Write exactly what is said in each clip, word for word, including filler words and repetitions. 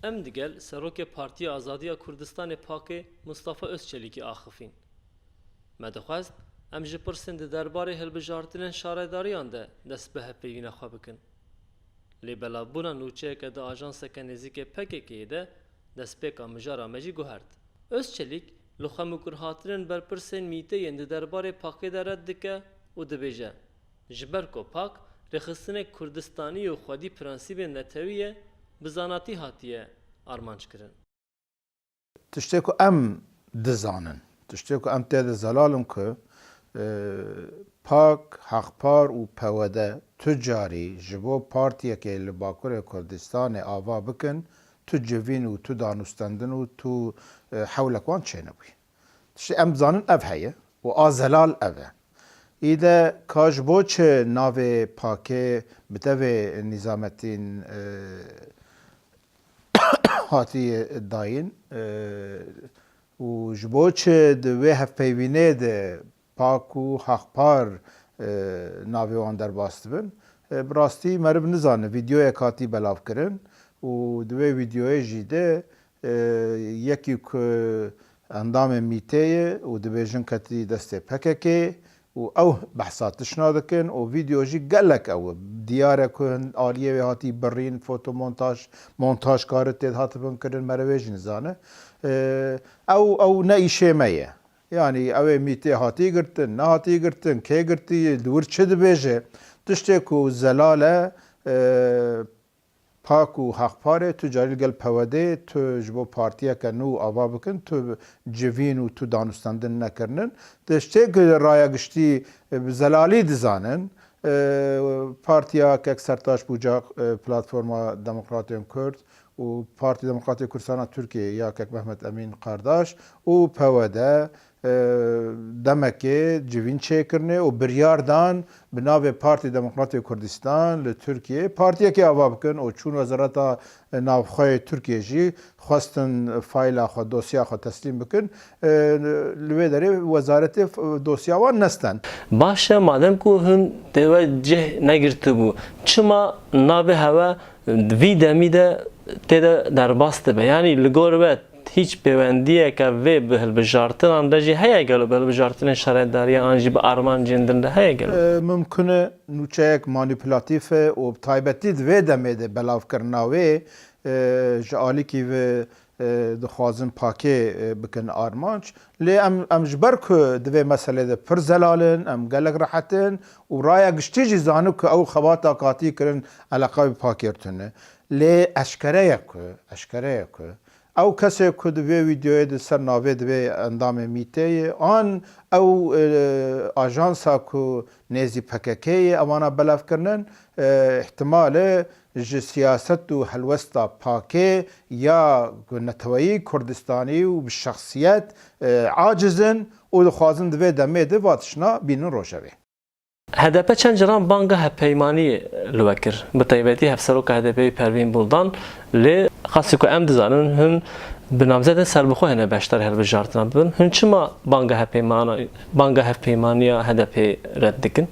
Em digel Serokê Partiya Azadiya Kurdistanê PAKê Mustafa Özçelikî axifîn. Me dixwest em ji pirsên di derbarê hilbijartinên şaredariyan de dest bi hevpeyvîna xwe bikin. Lê belavbûna nûçeyeke di ajanseke nêzîkê P K K'ê de destpêka mijara me jî guhert. Özçelik li xwe mikurhatinên berpirsên mîte yên di derbarê PAKê de red dike û dibêje, ji ber ku PAK rêxistinek Kurdistanî û xwedî prensîbên netewî ye, bi zanatî hatiye armanc kirin. Tiştê ku em dizanin, tiştê ku em tê de zelal in ku, e, PAK, Haqpar û P W D tu carî ji bo partiyekê li Bakurê Kurdistanê ava bikin, tu civîn û tu danûstendin û tu, e, hewlek wan çênebûyî. Tiştê em dizanin ev heye û a zelal ev e. Îde ka ji bo çi navê PAKê bi tevê Nîzametîn, e, hatiye dayîn, e, û ji bo çi di wê hevpeyvînê de PAK û Haqpar, e, navê wan derbas dibin? E, bi rastî meriv nizane. Vîdyoyek hatî belavkirin û di wê vîdyoyê jî de, e, yekî ku endamê mîtê ye û dibêjin ketî destê P K K'ê, û ew behsa tişna dikin û vîdeo jî gelek ew e. Diyar e ku hin aliyê wê hatî birîn, fotomontaj, montaj kari tê de hatibin kirin, mere wê jî nizane. Ew, ew ne îşê me ye. Yanî ew ê mîtê hatî girtin, nehatî girtin, kê girtiye, li wir çi dibêje? Tiştê ku zelal e, e, PAK û Haqparê, tu carî li gel P W Dê, tu ji bo partiyeke nû ava bikin, tu civîn û tu danûstendin nekirinin. Tiştê ku raya giştî, e, bi zelalî dizanin, e, Partiya Kek Sertaç Bucak, e, Platforma Demokratên Kurd û Partî Demokratê Kurdistana Tirkiyê ya Kek Mehmet Emîn Kardaş û P W D, e, demekê civîn çêkirine û biryar dan bi navê Partî Demokratê Kurdistan li Tirkiyê partiyekê ava bikin û çûn Wezareta Navxweyê Tirkiyê jî xwestin fayla xwe, dosya xwe teslîm bikin. E, li wê derê wezaretê dosya wan nesten. Baş e, madem ku hûn tê we cih negirtibû, çima navê hewe vî demî de tê de derbas dibe? Yanî li gor we hîç pêwendiyeke vê bi hilbijartinan re jî heye gelo, bi hilbijartinên şaredariya an jî bi armancên din re heye gelo? E, mimkun e nûçeyek manîpulatîf e û bi taybetî di vê demê de belavkirina wê, e, ji alîkî ve, e, dixwazin pakê, e, bikin armanc. Lê em, em ji ber ku di vê meselê de pir zelal in, em gelek rehet in û raya giştî jî zanin ku ew xebata katî kirin eleqa bi pakê re tune. Lê eşkere ye ku, eşkere ye ku ew kesê ku di vê vîdeoyê di ser navê divê endamê mîtê ye, an ew, e, ajansa ku nêzî P K K ye, evana belav kirinin, e, îhtimal e ji siyaset û helwesta pakê ya neteweyî Kurdistanî û bi şexsiyet, e, aciz in û dixwazin di vê demê de va tiştna bînin rojevê. H D P çend caran banga hevpeymaniyê li we kir, bi taybetî Hevseroka H D P'yê Pervîn Buldan, lê qasî ku em dizanin, hûn bi namzetên serbixwe hene beşdarî hilbijartina bibin. Hûn çima banga hevpeymana-, banga hevpeymaniya H D P'ê red dikin?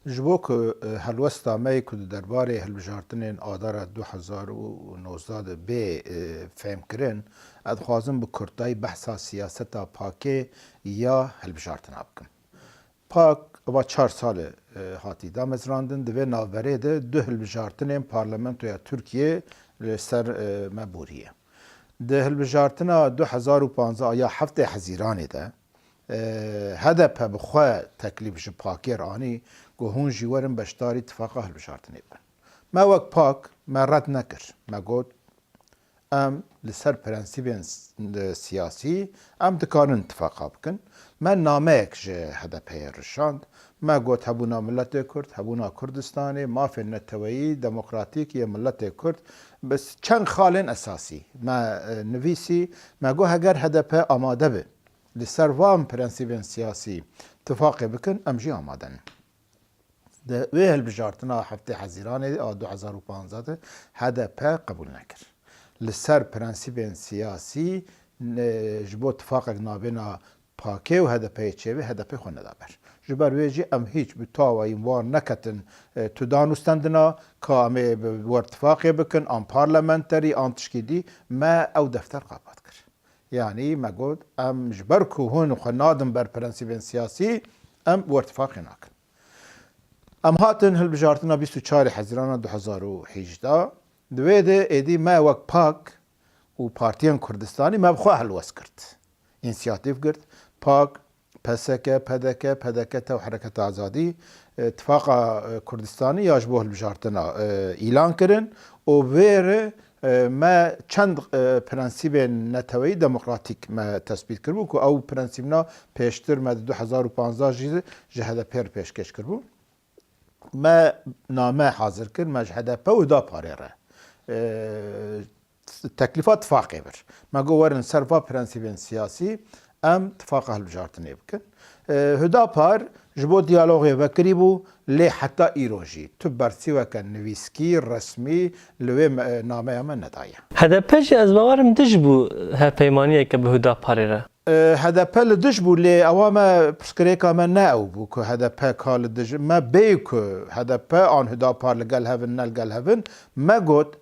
Ji bo ku, e, helwesta me yê ku di derbarê hilbijartinên Adara du hezar û nozdeh de bê, e, fehmkirin, ez dixwazim bi kurtayî behsa siyaseta pakê ya hilbijartina bikim. Pak, eva çar sal e, e, hatî damezrandin, di vê navberê de du hilbijartinên Parlamentoya Tirkiyê li ser, e, me boriye. Di hilbijartina du hezar û panzdeh ya heftê Hezîranê de, e, H D P bi xwe teklîf ji pakê re anî ku hûn jî werin beşdarî tifaqa hilbijartinê bibin. Me wek pak, me red nekir. Me got, Em li ser prensîbên s-, siyasî em dikarin tifaqa bikin. Me nameyek ji H D P'yê rişand. Me got hebûna miletê Kurd, hebûna Kurdistanê, mafên neteweyî, demokratîk yê miletê Kurd bi s-, çend xalên esasî me, e, nivîsî. Me got heger H D P amade be li ser van prensîbên siyasî tifaqê bikin, em jî amade ne. Di wê hilbijartina heftê Hezîranê a du hezar û panzdeh de H D P qebûl nekir. Li ser prensîbên siyasî, ne, ji bo tifaqek navêna pakê û H D P'yê çêbê, H D P xwe neda ber. Ji ber wê jî em hîç bi tawayî wan neketin, e, tu danûstendina ka em ê bi wertifaqê bikin, an parlamenterî, an tişkî dî, me ew defter qapat kir. Yanî me got, em ji ber ku hûn xwe nadin ber prensîbên siyasî, em wertifaqê nakin. Em hatin hilbijartina bîst û çarê Hezîrana du hezar û hejdeh. Di wê de êdî me wek pak û partiyên Kurdistanî me bi xwe helwest girt. Însiyatîf girt. Pak, P S K, P D K, P D K T û Hereketa Azadî, e, Tifaqa, e, Kurdistanî ya ji bo hilbijartina, e, îlan kirin û vê re, e, me çend, e, prensîbên neteweyî demokratîk me tespît kiribû ku ew prensîbna pêştir me di du hezar û panzdeh jî ji H D P re pêşkêş kiribû. Me name hazir kir, me ji H D P û Hudaparê re, e, teklîfa tifaqê bir. Me got, werin ser va prensîbên siyasî em tifaqa hilbijartinê bikin. E, Hudapar ji bo diyalogê vekirî bû, lê heta îro jî tu bersîweke nivîskî, resmî li wê me-, nameya me nedaye. H D P jî ez bawerim dij bû hevpeymaniyeke bi Hudaparê re. E, H D P li dij bû, lê ewa me pirsgirêka me ne ew bû ku H D P ka li dij. Me bêyî ku H D P an Hudapar li gel hev in, ne li gel hev in, me got,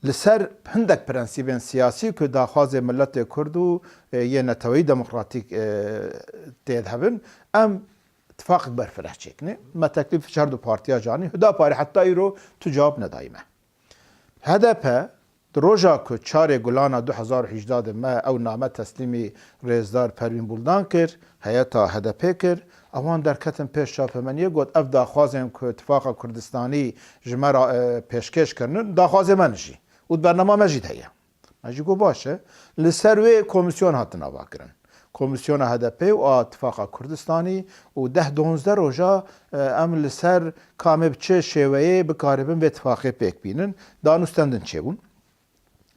li ser hindek prensîbên siyasî ku daxwazê miletê Kurd û, e, yê neteweyî demokratîk, e, tê de hebin, em tifaqek berfireh çêkine. Me teklîf ji her du partiya canî. Hudaparê heta îro tu cewab nedayî me. H D P di roja ku çarê Gulana du hezar û hejdeh de me ew name teslîmî rêzdar Pervîn Buldan kir, heyeta H D P kir, ewan derketin pêş çapemeniyê, got, ev daxwazên ku Tifaqa Kurdistanî ji me re, e, pêşkêş kirinin, daxwazê me in jî û di bernama me jî de heye. Me jî got, baş e. Li ser wê komîsyon hatin avakirin. Komîsyona H D P û a Tifaqa Kurdistanî û deh donzdeh roja, e, em li ser ka em ê bi çi şêweyê bikaribin vê tifaqê pêk bînin, danûstendin çêbûn.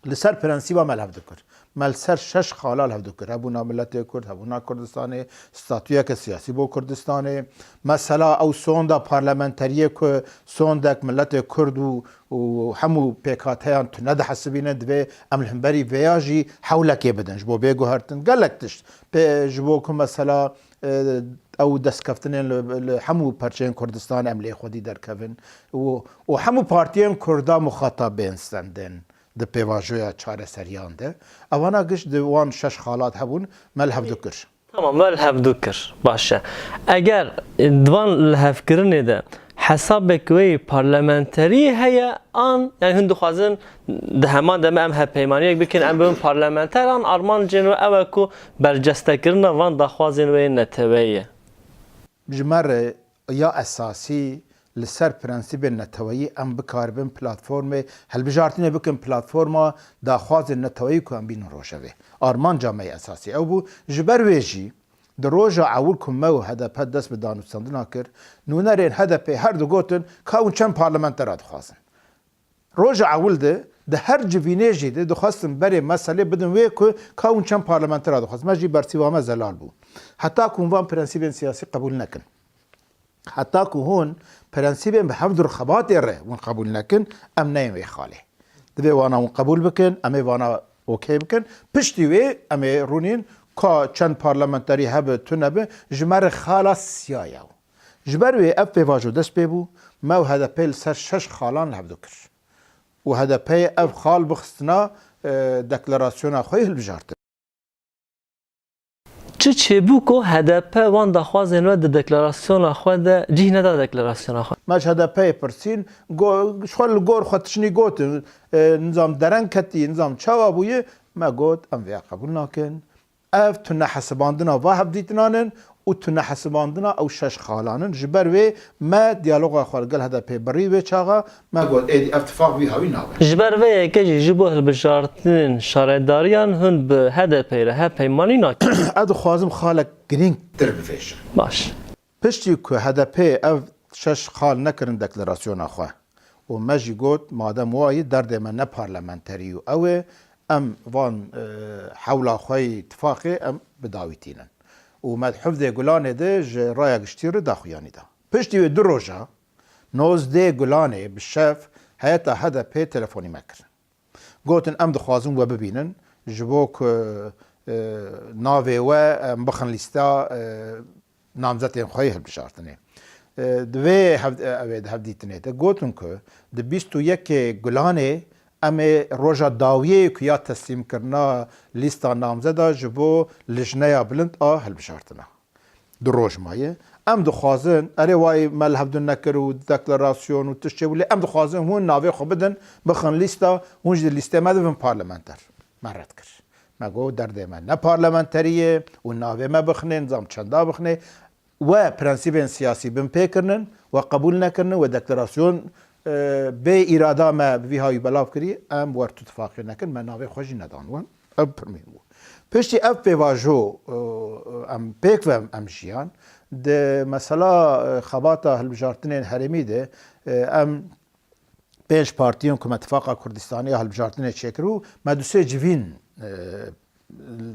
Li ser prensîba me li hev dikir. Me li ser şeş xala li hev dikir. Hebûna miletê Kurd, hebûna Kurdistanê, statuyeke siyasî bo Kurdistanê. Mesela ew sonda parlamenteriyê ku sondek miletê Kurd û û hemû pêkhateyan tune dihesibîne, divê em li hemberî vêya jî hewlekê bidin ji bo bê guhertin. Gelek tişt. Pê, ji bo ku mesela, e, ew destkeftinên li, li hemû perçeyên Kurdistanê em lê xwedî derkevin û, û hemû partiyên Kurda muxatab bên stendin di pêvajoya çareseriyan de. Ewana giş di wan şeş xalat hebûn, me li hev dikir. Tamam, me li hev dû kir. Baş e. Eger, e, di van lihevkirinê de hesabek wê parlamenterî heye an, yani hûn dixwazin di heman demê em hevpeymaniyek bikin, em bibin parlamenter an armancên we ew e ku bercestekirina van daxwazên wê yê neteweyê ye? Ji me re ya esasî li ser prensîbên neteweyî em bikaribin platformê hilbijartinê bikin platforma daxwazên neteweyî ku em bînin rojevê. Armanca me yê esasî ew bû. Ji ber wê jî di roja ewil ku me û H D P dest bi danûstendina kir, nûnerên H D P her digotin ka hûn çend parlamentera dixwazin. Roja ewil de di her civînê jî de dixwestin berê meselê bidin wê ku ka hûn çend parlamentera dixwazin. Me jî bersîva me zelal bû. Heta ku hûn van prensîbên siyasî qebûl nekin. Heta ku hûn prensîbên bi hevdu xebatê re hûn qebûl nekin, em neyên wê xalê. Divê wana hûn qebûl bikin, em ê vana okey bikin. Piştî wê em ê rûnîn ka çend parlamenterî hebe, tune be, ji me re xala siya ye. Ji ber wê ev pêvajo dest pê bû, me û H D P li ser şeş xalan li hevdu kir. Û H D P ev xal bixistina, e, deklarasyona xwe yê hilbijartin. Çi çêbû ku H D P wan daxwazên we di deklarasyona xwe de cih neda deklarasyona xwe? Me ji H D P'ê pirsîn, go-, ji xwe li gor xwe tiştî gotin, e, nizam dereng ketî, nizam çawa bûye, me got, em vêya qebûl nakin. Ev tunehesibandina va hevdîtinan in û tunehesibandina ew şeş xalan in. Ji ber wê me diyaloga xwe li gel H D P'ê birî wê çaxa, me got, êdî ev tifaq wî hawî nabe. Ji ber vê yekê jî ji bo hilbijartinên şaredariyan hûn bi H D P'ê re hevpeymanî nakin. Ez dixwazim xalek girîngtir bivêjim. Baş. Piştî ku H D P'ê ev şeş xal nekirin deklarasyona xwe û me jî got, madem wayî derdê me ne parlamenterî û ew ê, em van, e, hewla xwe yî tifaqê em bi dawî tînin. Û me di hevdê Gulanê de ji raya giştî re daxuyanî da. Piştî wê du roja, nozdê Gulanê bi şev heyeta H D P'ê telefonî me kir. Gotin, em dixwazin we bibînin, ji bo ku, e, navê we em bixin lîsta, e, namzetên xwe yê hilbijartinê. E, di vê hev-, e, ew ê di hevdîtinê de gotin ku di bîst û yekê Gulanê em ê roja dawiyê ku ya teslîmkirina lîsta namzeda ji bo lijneya bilind a hilbijartina. Du roj maye. Em dixwazin, erê wayî me li hevdû nekir û deklarasyon û tişt çêbû, lê em dixwazin hûn navê xwe bidin, bixin lîsta, hûn jî di lîstê me de bin parlamenter. Me red kir. Me got, derdê me ne parlamenterî ye û navê me bixinê, nizam çenda bixinê. We prensîbên siyasî bin pê kirinin, we qebûl nekirinin, we deklarasyon, e, bê îrada me bi vî hawî belav kirî, em wer tu tifaqê nekin, me navê xwe jî nedan we. Ev pirmîn bû. Piştî ev pêvajo, e, em pêk ve em jiyan, di mesela, e, xebata hilbijartinên herêmî de, e, em pênc partiyên ku me Tifaqa Kurdistanî ya hilbijartinê çêkir û me du sê civîn, e,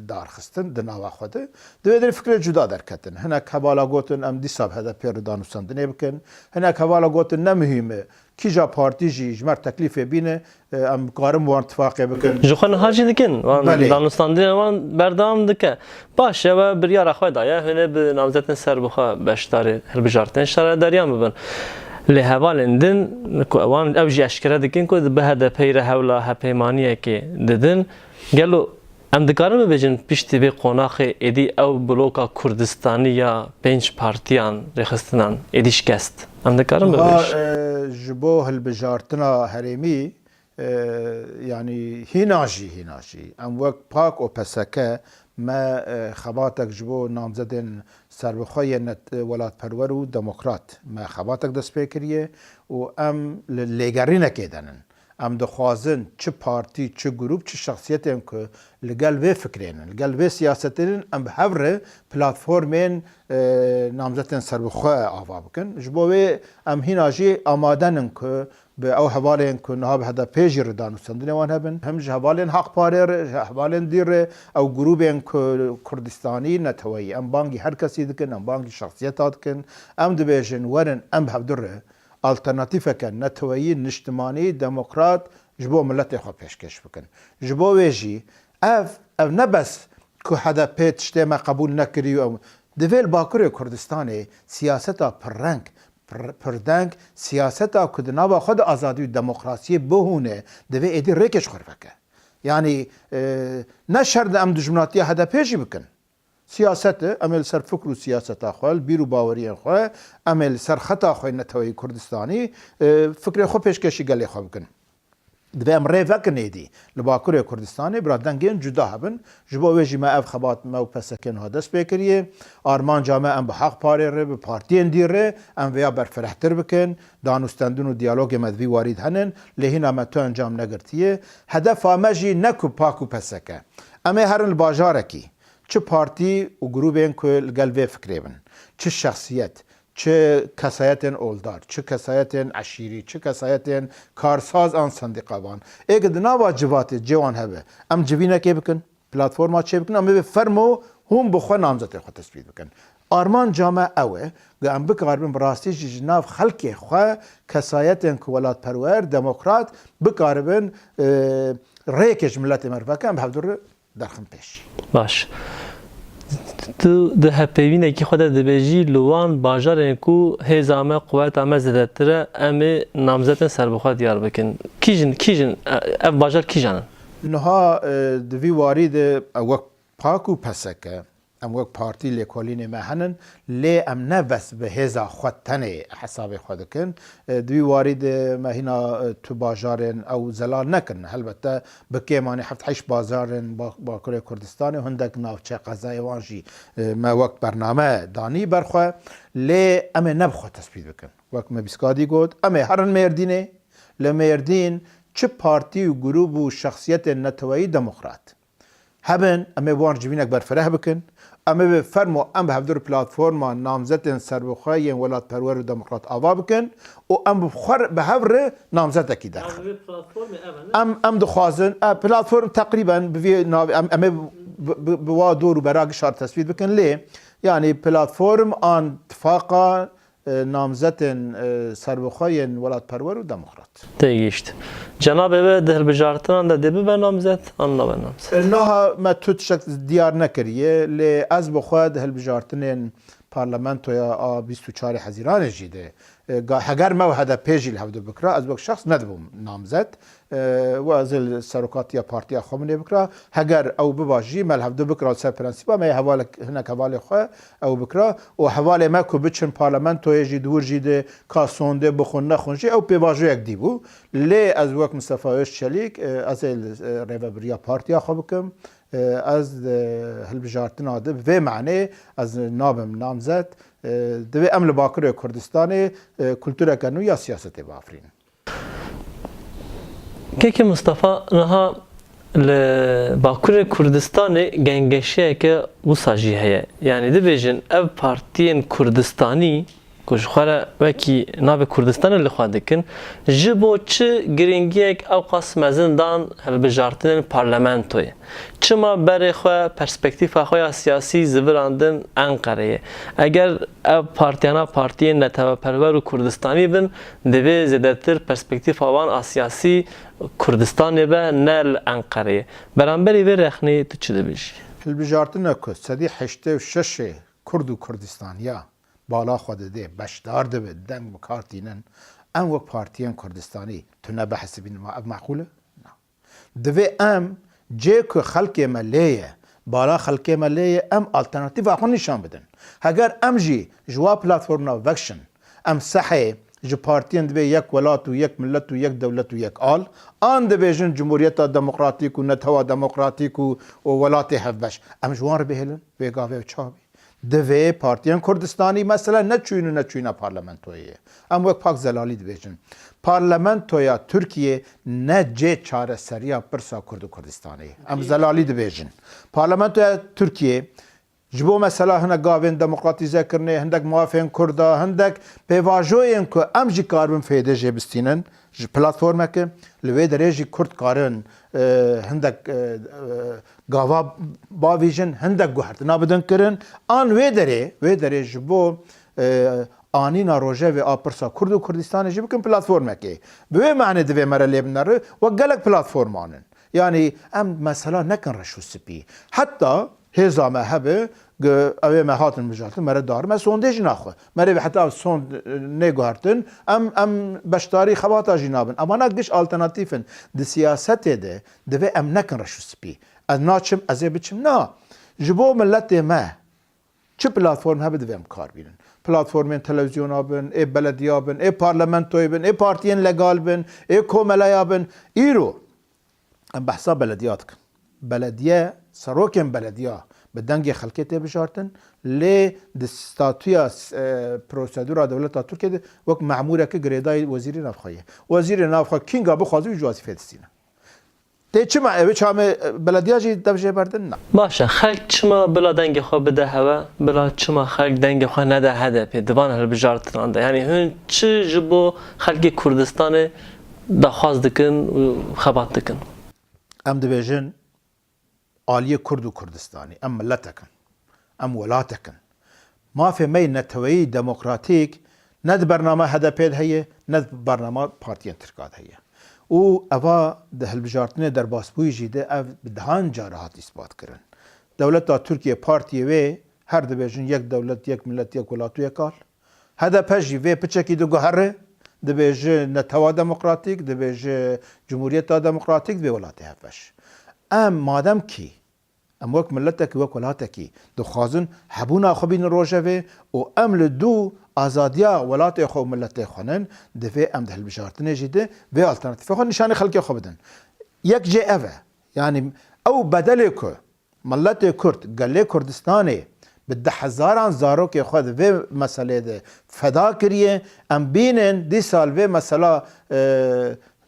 darxistin di nava xwe de. Di vê derê fikrê cuda derketin. Hinek hevala gotin, em dîsa bi H D P re danûstendinê bikin. Hinek hevala gotin, ne muhîm e. Kîja partî jî ji me re teklîfê bîne, e, em karin wan tifaqê bikin. Ji xwe niha jî dikin. Wan Belê. Danûstandinê wan berdewam dike. Baş e, we biryara xwe daye, hûn ê bi namzetên serbixwe beşdarê hilbijartinên şaredariyan bibin. Lê hevalên din ku wan ew jî eşkere dikin ku bi H D P re hewla hevpeymaniyekê didin. Gelo em dikarin bibêjin piştî vê qonaxê êdî ew bloka Kurdistanî ya pênc partiyan rêxistinan êdî şikest? Em dikarin Niha, bibêjin. E, ji bo hilbijartina herêmî, e, yanî hîna jî, hîna jî em wek PAK û P S K me, e, xebatek ji bo namzedên serbixwe yên net-, welatperwer û demokrat me xebatek dest pê kiriye û em li lêgerînekê de nin. Em dixwazin çi partî, çi grûp, çi şexsiyetên ku li gel vê fikrê nin, li gel vê siyasetê nin, em bi hev re platformên, e, namzetên serbixwe ava bikin. Ji bo wê em hîna jî amade nin ku bi ew hevalên ku niha bi H D P jî re danûstendinê wan hebin, hem ji hevalên Haqparê re, ji hevalên dî re, ew grûbên ku Kurdistanî, neteweyî, em bangî her kesî dikin, em bangî şexsiyeta dikin. Em dibêjin, werin em bi hevdu re alternatîfeke neteweyî, niştimanî, demokrat ji bo miletê xwe pêşkêş bikin. Ji bo wê jî ev, ev ne bes ku H D P tiştê me qebûl nekirî û ew, divê li Bakurê Kurdistanê siyaseta pirreng, pir-, pirdeng, siyaseta ku di nava xwe de azadî û demokrasiyê bihûne, divê êdî rêkê ji xwe re veke. Yanî, e, ne şert e em dijminatiya H D P jî bikin. Siyaset e, em ê li ser fikr û siyaseta xwe, li bîr û baweriyên xwe, em ê li ser xeta xwe neteweyî Kurdistanî, e, fikrê xwe pêşkêşî gelê xwe bikin. Divê em rê vekin êdî. Li Bakurê Kurdistanê bira dengên cuda hebin. Ji bo wê jî me ev xebat me û P S K niha dest pê kiriye. Armanca me em bi Haqparê re, bi partiyên dî re em vêya berfirehtir bikin. Danûstendin û diyalogê me di vî warî de henin. Lê hîna me tu encam negirtiye. Hedefa me jî ne ku PAK û P S K. Em ê herin li bajarekî. Çi partî û grûbên ku li gel vê fikrê bin, çi şexsiyet, çi kesayetên oldar, çi kesayetên eşîrî, çi kesayetên karsaz an sendîqavan, ê ku di nava civatê cê wan hebe, em civînekê bikin, platforma çê bikin, em ê bê fermo hûn bi xwe namzetê xwe tespît bikin. Armanca me ew e, ku em bikaribin bi rastî jî ji nav xelkê xwe kesayetên ku welatperwer, demokrat bikaribin, e, rêkê ji miletê me re vekin, em bi hevdu re derxin pêş. Baş. Tu di hevpeyvînekî xwe de dibêjî, li wan bajarên ku hêza me, quweta me zêdetir e, em ê namzetên serbixwe diyar bikin. Kî jin, kî jin, e, ev bajar kîjan in? Niha, e, di vî warî de, e, wek PAK û P S K, em wek partî lêkolînê me henin, lê em ne bes bi hêza xwe tenê hesabê xwe dikin. E, di wî warî de me hîna, e, tu bajarên ew zelal nekirin. Helbette bi kêmanî heft heşt bajarên Ba-, Bakurê Kurdistanê, hindek navçe qezayê wan jî, e, me wek bername danî ber xwe. Lê em ê ne bi xwe tespît bikin. Wek me bîskadî got, em ê herin Mêrdînê. Li Mêrdîn çi partî û grûp û şexsiyetên neteweyî demokrat hebin, em ê bi wan civînek berfireh bikin. Em ê bi fermo em bi hevdu re platforma namzetên serbixwe yên welatperwer û demokrat ava bikin û em bi xwe re, bi hev re namzetekî derxin. Em, em dixwazin, e, platform teqrîben bi vî navê, em, em ê bi, bi, bi wa dor û bera gişar tespît bikin, lê, yanî platform an tifaqa e, namzetên, e, serbixwe yên welatperwer û demokrat. Têgihişt. Cenabê we di hilbijartinan de dê bibe namzet an nabe namzet? E, niha me tu tiştek diyar nekiriye, lê ez bi xwe di hilbijartinên parlamentoya a bîst û çarê Hezîranê jî de, e, ga-, heger me û H D P jî li hevdu bikira, ez wek şexs nedibûm namzet. E, û ez ê li serokatiya partiya xwe min ê bikira. Heger ew biba jî, me li hevdu bikira li ser prensîpa me yê hevalek, hinek hevalê xwe ew bikira. Û hevalê me ku biçin parlamentoyê jî, di wir jî de ka sondê bixwin nexwin jî, ew pêvajoyek dî bû. Lê ez wek Mistefa Özçelîk, e, ez ê li, e, rêvebiriya partiya xwe bikim. E, ez di hilbijartina de bi vê manê ez nabim namzet. E, divê em li Bakurê Kurdistanê, e, kultureke nû ya siyasetê biafirînin. Kekê Mistefa, niha li Bakurê Kurdistanê gengeşiyeke wisa jî heye. Yanî dibêjin ev partiyên Kurdistanî ku ji xwe re wekî navê Kurdistanê li xwe dikin, ji bo çi giringiyek ewqas mezin dan hilbijartinên parlamentoyê? Çima berê xwe, perspektîfa xwe ya siyasî zivirandin Enqereyê? Eger ev partiyana partiyên neteweperwer û Kurdistanî bin, divê zêdetir perspektîfa wan a siyasî Kurdistanê be, ne li Enqereyê. Beramberî vê rexneyê tu çi dibêjî? Hilbijartina ku sedî heştê û şeş ê Kurd û Kurdistaniya bala xwe didê, beşdar dibe, deng bi kar tînin, em wek partiyên Kurdistanî tu nebihesibînin, ma ev meqûl e? Na. Divê em cê ku xelkê me lê ye, bala xelkê me lê ye, em alternatîfa xwe nîşan bidin. Heger em jî ji wa platformna vekişin, em sehê ji partiyên divê yek welat û yek milet û yek dewlet û yek al, an dibêjin Cumhuriyeta Demokratîk û Netewa Demokratîk û, û welatê hevbeş. Em ji wan re bihêlin, vê gavê ew çawa bî? Divê partiyên Kurdistanî, mesela, neçûyîn û neçûyîna parlamentoyê ye. Em wek Pak Zelalî dibêjin, parlamentoya Tirkiyê ne cê çareseriya pirsa Kurd û Kurdistanê ye. Em Zelalî dibêjin. Parlamentoya Tirkiyê ji bo mesela hinek gavên demokratîzekirinê, hindek mafên Kurda, hindek pêvajoyên ku em jî karibin fêdê jê bistînin, ji platformeke, li wê derê jî Kurd karin, e, hindek, e, e, gava bavîjin, hindek guhertina bidin kirin. An wê derê, wê derê ji bo, e, anîna rojevê a pirsa Kurd û Kurdistanê jî bikin platformekê. Bi wê manê divê me re lê binere, wek gelek platforman in. Yanî em mesela nekin reş û spî. Heta hêza me hebe, ge-, ew ê me hatin mijartin, me re dar, me sondê jî naxwe. Me rê heta ev sond, e, nêguhertin, em, em beşdarî xebata jî nabin. Evana giş alternatîf in. Di siyasetê de divê em nekin reş û spî. Ez naçim, ez ê biçim. Na. Ji bo miletê me çi platform hebe divê em kar bînin. Platformên televîzyona bin, ê belediya bin, ê parlamentoyê bin, ê partiyên legal bin, ê komeleya bin. Îro em behsa belediya dikin. Belediye, serokên belediya bi dengê xelkê tê bijartin, lê di statûya, e, prosedûra dewleta Tirkiyê de wek memûreke girêdayî wezîrê navxwe ye. Wezîrê navxwe kînga bixwaze wî ji wezîfê distîne. Tê çima ew çame, e, belediya jî dev jê berdin? Na. Baş e, xelk çima bila dengê xwe bide hewe, bila çima xelk dengê xwe nede H D P di van hilbijartinan de? Yanî hûn çi ji bo xelkê Kurdistanê daxwaz dikin û xebat dikin? Em dibêjin aliyê Kurd û Kurdistanî, em miletek in, em welatek in. Mafê me yê neteweyî demokratîk ne di bernama H D P de heye, ne di bernama partiyên Tirka de heye. Û eva di hilbijartinê derbasbûyî jî de ev bi dehan cara hat îspat kirin. Dewleta Tirkiye, partiyê wê her dibêjin yek dewlet, yek milet, yek welat û yek al. H D P jî vê piçekî diguhere, dibêje netewa demokratîk, dibêje cumhuriyeta demokratîk, dibê welatê hevbeş. Em madem kî, em wek miletekî, wek welatekî dixwazin hebûna xwe bînin rojevê û em li dû azadiya welatê xwe û miletê xwe nin, divê em di hilbijartinê jî de vê alternatîfê xwe nîşanî xelkê xwe bidin. Yek jê ev e. Yanî ew bedelê ku Miletê Kurd, gelê Kurdistanê bi dehhezaran zarokê xwe di vê meseleyê de feda kiriye. Em bînin dîsa li vê mesela, e,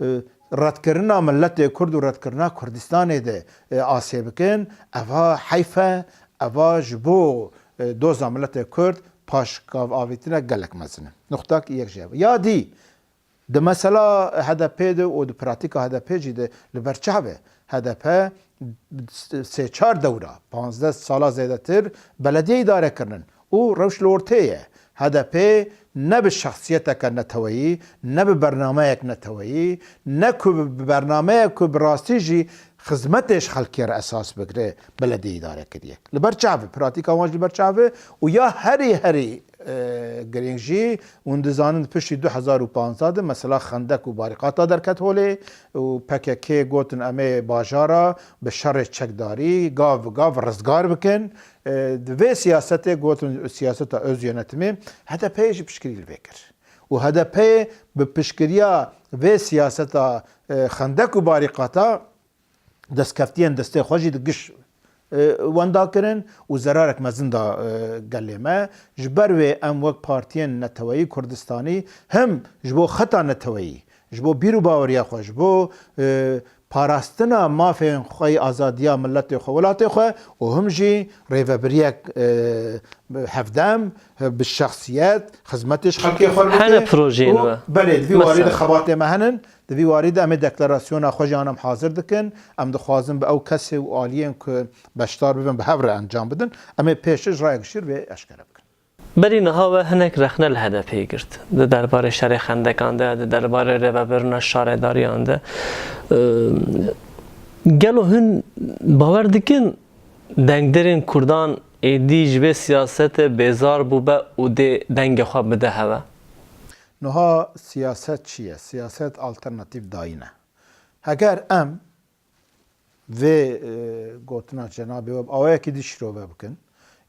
e, redkirina miletê Kurd û redkirina Kurdistanê de, e, asê bikin. Eva heyf e, eva ji bo, e, doza miletê Kurd paşkav avîtine gelek mezin e. Nuqtak yek jê. Ya dî, Di mesela H D P de û di pratîka H D P jî de li ber çav e. H D P sê çar dewra, panzdeh sala zêdetir belediyê îdare kirinin û rewş li ortê ye. H D P ne bi şexsiyeteke neteweyî, ne bi bernameyek neteweyî, ne ku bi bernameyek ku bi rastî jî xizmetê ji xelkê re esas bigire, belediyê îdare kiriye. Li ber çav e, pratîka wan jî li ber çav e û ya herî, herî, e, girîng jî, hûn dizanin piştî du hezar û panzdeh de mesela xendek û barîqata derket holê û P K K gotin, "Em ê bajara bi şerê çekdarî gav bi gav rizgar bikin." E, di vê siyasetê gotin, siyaseta öz yönetimê, H D P jî piştgirî li vê kir. Û H D P bi piştgiriya vê siyaseta, e, xendek û barîqata destkeftiyên destê xwe jî di giş, e, wenda kirin û zerarek mezin da, e, gelê me. Ji ber wê em wek partiyên neteweyî Kurdistanî him ji bo xeta neteweyî, ji bo bîr û baweriya xwe, ji bo, e, parastina mafên xwe yê azadiya miletê xwe, welatê xwe û him jî rêvebiriyek, e, hevdem, bi şexsiyet, xizmetê ji xelkê xwe bike. Hene projeyên Û we. Belê, di vî warî de Mesela. xebatê me henin. Di vî warî de em ê deklarasyona xwe jî an em hazir dikin. Em dixwazin bi ew kesê û aliyên ku beşdar bibin, bi hev re encam bidin. Em ê pêş ji raya giştî re vê eşkere bikin. Berî niha we hinek rexne li H D P'ê girt. Di derbarê şerê xendekan de, di derbarê rêvebirina şaredariyan de. Eee, gelo hûn bawer dikin dengderên Kurdan êdî ji vê siyasetê bêzar bûbe û dê dengê xwe bide hewe? Niha siyaset çi ye? Siyaset alternatîf dayîn e. Heger em vê, e, gotina cenabê we bi awayekî dî şîrove bikin,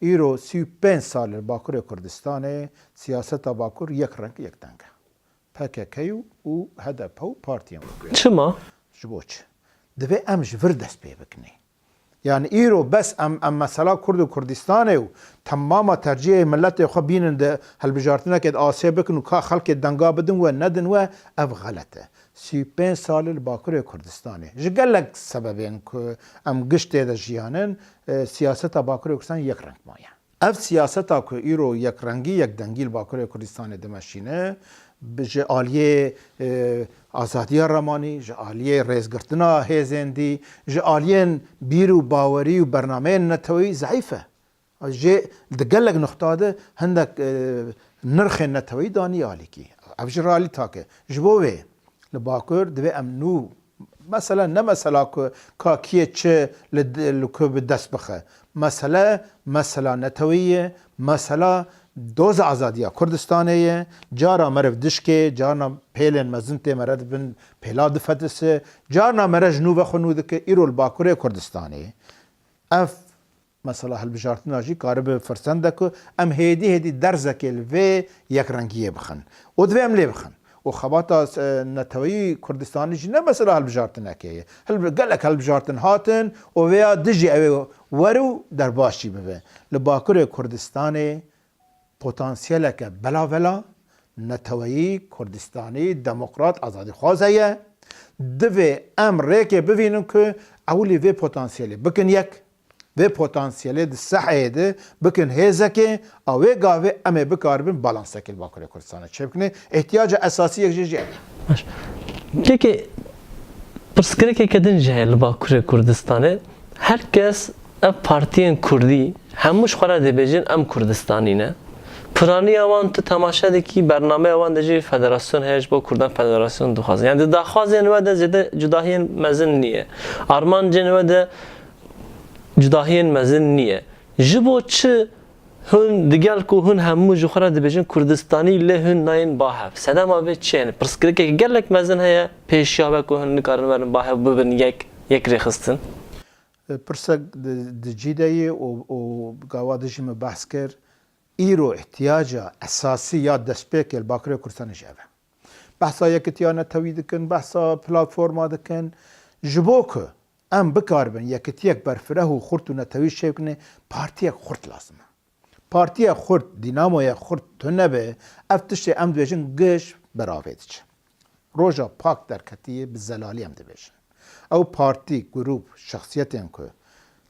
îro sî û pênc sal li Bakurê Kurdistanê siyaseta Bakur yek reng, yek deng e. P K K û, û H D P û partiyên wek wê. Çima? Ji bo çi? Divê em ji vir dest pê bikinê. Yani îro bes em, em mesela Kurd û Kurdistanê û temama tercihê miletê xwe bînin di hilbijartinekê de asê bikin û ka xelkê denga bidin we, nedin we, ev xelet e. Sî û pênc sal li Bakurê Kurdistanê ji gelek sebebên ku em giş tê de jiyanin, e, siyaseta Bakurê Kurdistanê yek reng maye. Ev siyaseta ku îro yekrengî, yekdengî li Bakurê Kurdistanê dimeşîne, bi, ji aliyê, e, azadiya ramanî, ji aliyê rêzgirtina hêzên dî, ji aliyên bîr û bawerî û bernameyên neteweyî zeîf e. Jê di gelek nuxta de hindek, e, nirxên neteweyî danî alîkî. Ev jî realîtak e. Ji bo wê li Bakur divê em nû, mesela ne mesela ku ka kiyê çi li, li ku bi dest bixe. Mesele, mesela neteweyî ye, mesela doza azadiya Kurdistanê ye. Cara meriv dişkê, carna pêlên mezin tê mere dibin, pêla difetise, carna mere ji nû ve xwe nû dike. Îro li Bakurê Kurdistanê ev mesela hilbijartina jî karibe firsend de ku em hêdî hêdî derzekê li vê yekrengiyê bixin. Û divê em lê bixin. Û xebata, e, neteweyî Kurdistanî jî ne mesela hilbijartinekê ye. Hilbi-, gelek hilbijartin hatin û vêya dijî ew ê were û derbas jî bibe. Li Bakurê Kurdistanê potansiyeleke belavela neteweyî Kurdistanî demokrat azadîxwaz heye. Divê em rêkê bivînin ku ewilî vê potansiyelê bikin yek, vê potansiyelê di seheyê de bikin hêzekê, a wê gavê em ê bikaribin balansekê li Bakurê Kurdistanê çêbikinê. Îhtiyaca esasî yek jê jî ev e. Baş. Kekê, pirsgirêkeke din jî heye li Bakurê Kurdistanê. Her kes, ev partiyên kurdî, hemû ji xwe re dibêjin, "Em Kurdistanî ne." Piraniya wan tu temaşe dikî, bernameya wan de jî federasyon heye, ji bo kurdan federasyon dixwazin. Yani di daxwazên we de zêde cudahiyên mezin niye. Armancên we de cudahiyên mezin niye. Ji bo çi hûn digel ku hûn hemû ji xwe re dibêjin Kurdistanî, lê hûn nayên ba hev? Sedema vê çi ye? Yani pirsgirêkeke gelek mezin heye, pêşiya we ku hûn nikarin werin ba hev bibin yek, yek rêxistin? Pirsek di, di cî de ye û, û gava dijî min behs kir. Îro îhtiyaca esasî ya destpêkê li Bakurê Kurdistanê jî ev e. Behsa yekitiya netewî dikin, behsa platforma dikin. Ji bo ku em bikaribin yekitiyek berfireh û xurt û netewî çêbikin, partiyek xurt lazim e. Partiyek xurt, dînamoyek xurt tune be, ev tiştê em dibêjin giş beravê diçe. Roja Pak derketiyê bi zelalî em dibêjin. Ew partî, grûp, şexsiyetên ku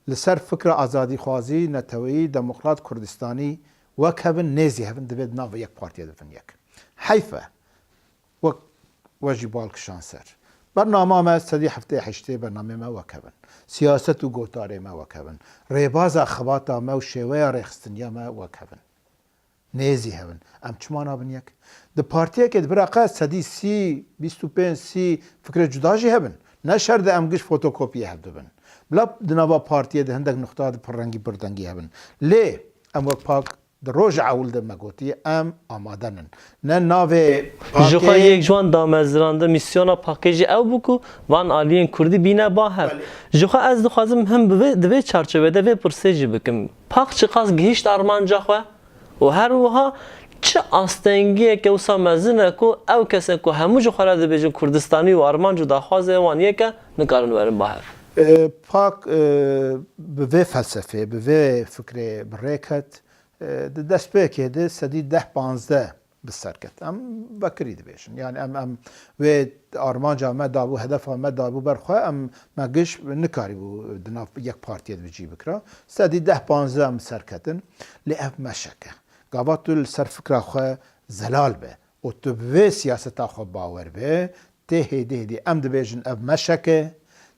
li ser fikra azadîxwazî, neteweyî, demokrat, Kurdistanî wek hev in, nêzî hev in, divê di nav yek partiyê de bin yek. Heyf e. Wek we jî bal kişand ser. Bernama me sedî heftê heştê bernamê me wek hev in. Siyaset û gotarê me wek hev in. Rêbaza xebata me û şêweya rêxistiniya me wek hev in. Nêzî hev in. Em çima nabin yek? Di partiyekê de bira qe sedî sî, bîst û pênc, sî fikrê cuda jî hev in. Ne şer de em giş fotokopiyê hev dibin. Bila di nava partiyê de hindek nuxta di pirrengî pirdengî hebin. Lê em wek PAK di roja ewil de me gotiye, em amade nin. Ne navê Ji xwe PAKê yek ji wan damezrandin, mîsyona PAKê jî ew bû ku van aliyên Kurdî bîne ba hev. Belê. Ji xwe ez dixwazim him bi vê, di vê çarçovê de vê pirsê jî bikim. PAK çiqas gihîşt armanca xwe? Û her wiha çi astengiyeke wisa mezin e ku ew kesên ku hemû ji xwe re dibêjin Kurdistanî û armanc û daxwazê wan yek e, nikarin werin ba hev? E, PAK, e, bi vê felsefê, bi vê fikrê bi rê ket, e, di destpêkê de sedî deh panzdeh bi ser ket. Em vekirî dibêjin. Yani em, em wê armanca me dabû, hedefa me dabû ber xwe, em me giş nikarîbû di nav yek partiyê de bi cî bikira. Sedî deh panzdeh em bi ser ketin. Lê ev meşek e. Gava tu li ser fikra xwe zelal be û tu bi vê siyaseta xwe bawer be, tê hêdî hêdî em dibêjin ev meşek e.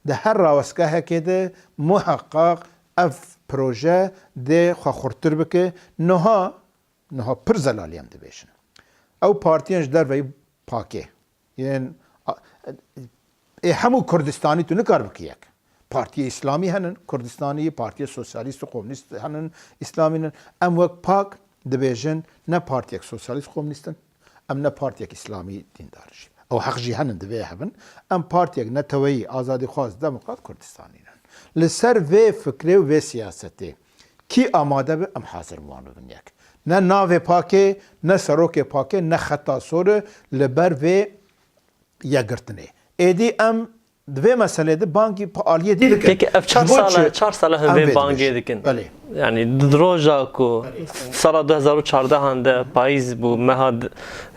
Di her rawestgehekê de muheqaq ev proje dê xwe xurttir bike. Niha, niha pir zelalî em dibêjin. Ew partiyên ji derveyî PAKê yên, a, ê hemû Kurdistanî tu nikar bikî yek. Partiyê Îslamî henin, Kurdistanî, Partiyê Sosyalîst û Komûnîst henin, Îslamî nin. Em wek PAK dibêjin, ne partiyek sosyalîst komûnîst in, em ne partiyek Îslamî dîndar jî. Ew heq jî henin, divê hebin. Em partiyek neteweyî, azadîxwaz, demokrat Kurdistanî nin. Li ser vê fikrê û vê siyasetê kî amade be, em hazir wan bibin yek. Ne navê PAKê, ne serokê PAKê, ne xeta sor e li ber vê yekgirtinê. Êdî em di vê meselê de bangî pa-, aliyê dî dikin. Peki ev çar Ji bo sal e, çi? Çar sal e hûn Em vê vê bangê dibêjin. Dikin. Belê. Yani di roja ku Belê. Sala du hezar û çardehan de payîz bû, meha d-,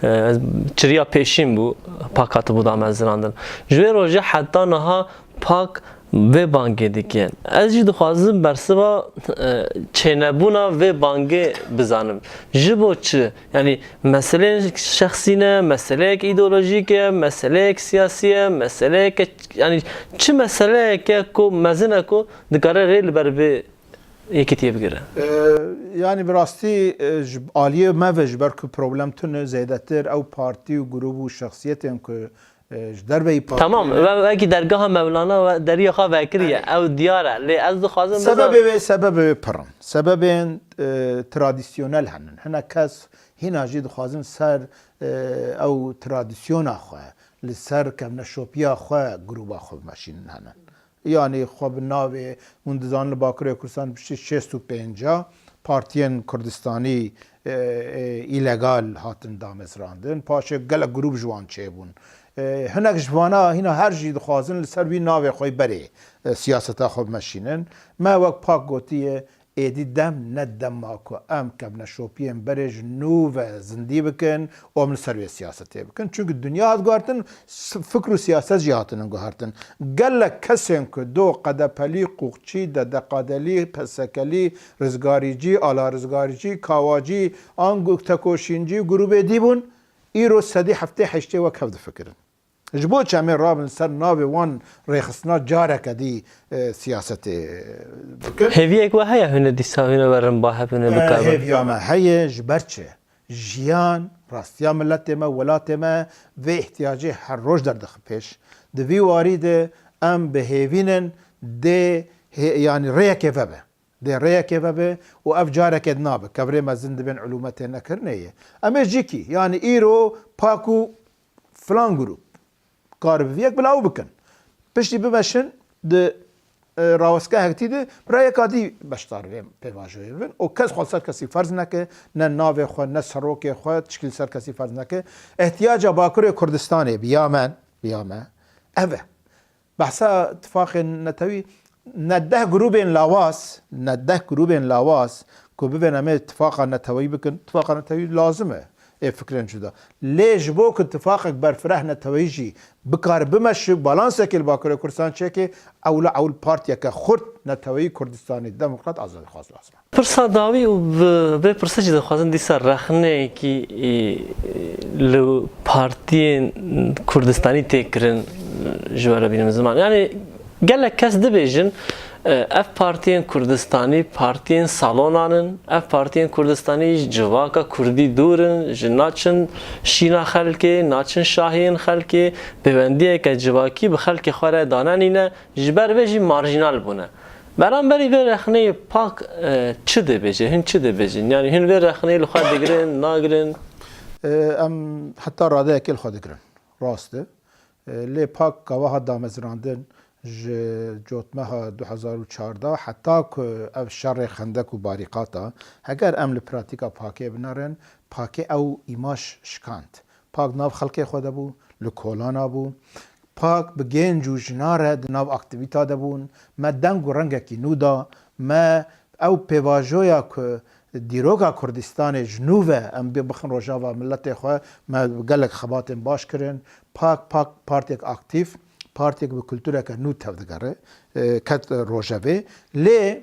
e, çiriya pêşîn bû, PAK hatibû damezirandin. Ji wê rojê heta niha PAK vê bangê dike. Ez jî dixwazim bersiva, e, çênebûna vê bangê bizanim. Ji bo çi? Yani meseleyek şexsî ne, meseleyek îdeolojîk e, meseleyek siyasî ye, meseleyek, yani çi meseleyek e ku mezin e ku dikare rê li ber vê yekîtiyê bigire? Ee, yani bi rastî, e, ji aliyê me ve ji ber ku problem tune zêdetir ew partî û grûb û şexsiyetên ku, e, ji derveyî partî Tamam, ne. Ve-, wekî dergeha Mevlana ve deriya xwe vekiriye. Erê. Ew diyar e. Lê ez dixwazim biza- Sebebê wê, sebebê wê pir in. Sebebên, e, tradisyonel henin. Hinek kes hîna jî dixwazin ser, e, ew tradisyona xwe, li ser kevneşopiya xwe, grûba xwe bimeşînin henin. Yanî xwe bi navê, hûn dizanin li Bakurê Kurdistan piştî şêst û pênc partiyên Kurdistanî, e, e, îlegal hatin damezrandin. Paşê gelek grûp ji wan çêbûn. E, hinek ji vana hîna her jî dixwazin li ser wî navê xwe berê, e, siyaseta xwe bimeşînin. Me wek PAK gotiye, êdî dem ne dema ku em kevneşopiyên berê ji nû ve zindî bikin û em li ser wê siyasetê bikin. Çunku dinya hat guhertin, s-, fikr û siyaset jî hatinin guhertin. Gelek kesên ku do qedepelî, qûqçî, dedeqadelî, pesekelî, rizgarîcî, ala rizgarîcî, kawacî, ango tekoşîncî, grûbê dî bûn, îro sedî heftê heştê wek hev difikirin. Ji bo çi em ê rabin ser navê wan rêxistina careke dî, e, siyasetê, e, bikin? Hêviyek we heye hûn ê dîsa hûn ê werin ba hev, hûn ê E, bikevin? Hêviya me heye, ji ber çi? Jiyan, rastiya miletê me, welatê me vê ihtiyacê her roj derdixe pêş. Di vî warî de em bi hêvî nin dê hê-, yanî rêyekê vebe. Dê rêyekê vebe û ev careke din nabe. Kevirê mezin dibên elûmetê nekirinê ye. Em ê jîkî, yanî îro PAK û filan grûp kar bi viyek bila ew bikin. Piştî bimeşin di, e, rawestgehek dî de bi rêyeka dî beşdar vê pêvajoyê bibin û kes xwe ser kesî ferz neke, ne navê xwe, ne serokê xwe, tişkî li ser kesî ferz neke. Ihtiyaca Bakurê Kurdistanê bi ya me, bi ya me, ev e. Behsa tifaqên netewî, ne deh grûbên lawaz, ne deh grûbên lawaz ku bibên em ê tifaqa neteweyî bikin, tifaqa netewî lazim e, ê fikrên cuda. Lê ji bo ku tifaqek berfireh neteweyî jî bikare bimeşe, balansekê li Bakurê Kurdistanê çêke, ewla ewil partiyeke xurt neteweyî Kurdistanê Demokrat Azadîxwaz lazim e. Pirsa dawî û bi vê pirsê jî dixwazin dîsa rexneyekî, e, li partiyên Kurdistanî tê kirin ji we re bînim ziman. Yanî Gelek kes dibêjin, e, ev partiyên Kurdistanî, partiyên salonan in, ev partiyên Kurdistanî ji civaka Kurdî dûr in, ji naçin şîna xelkê, naçin şahiyên xelkê, pêwendiyeke civakî bi xelkê xwe re danenîne, ji ber vê jî marjînal bûne. Beramberî vê rexneyê pak, e, çi dibêje, hin çi dibêjin? Yanî hin vê rexneyê li xwe digirin, nagirin? E, em heta radeyekê li xwe digirin. Rast e. E, lê pak gava hat damezrandin ji cotmeha du hezar û çardeh heta ku ev şerê xendek û barîqata, heger em li pratîka pakê binerin, pakê ew îmaj şikand. Pak di nav xelkê xwe de bû, li kolana bû. Pak bi genc û jina re di nav aktîvîta de bûn. Me deng û rengekî nû da. Me ew pêvajoya ku dîroka Kurdistanê ji nû ve em bê bixin rojava miletê xwe, me gelek xebatên baş kirin. Pak, pak partiyek aktîf, partiyek bi kultureke nû tevdigere, e, ket rojevê. Lê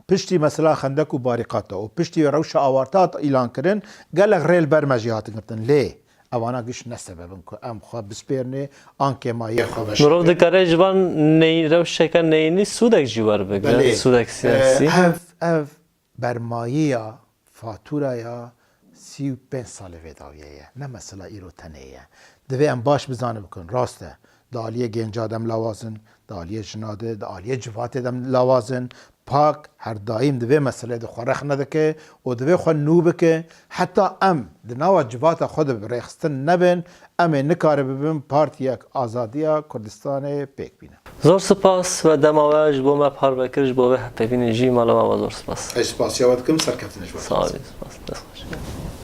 piştî mesela xendek û barîqata û piştî rewşa awarte hat îlan kirin, gelek rê li ber me jî hatin girtin. Lê evana giş ne sebeb in ku em xwe bispêrinê an kêmayiyê xwe veşartin. Mirov dikare ji van ney-, rewşeke neyînî sûdek jî werbigre, Belê. Sûdek siyasî. E, ev, ev bermayiya fatûraya sî û pênc salê vê dawiyê ye. Ne mesela îro tenê ye. Divê em baş bizane bikin. Rast e. Di aliyê genca de em lawaz in, di aliyê jina de, di aliyê civatê de em lawaz in. Pak her daîm di vê meseleyê de xwe rexne dike û divê xwe nû bike. Heta em di nava civata xwe de bi rêxistin nebin, em ê nikaribibin partiyek azadiya Kurdistanê pêk bînin. Zor spas we dema we ji bo me parve kir, ji bo vê hevpeyvînê jî mala we zor spas. Ez spasiya we dikim, serkeftinê ji we. Sağ olun, spas. Dest xweş.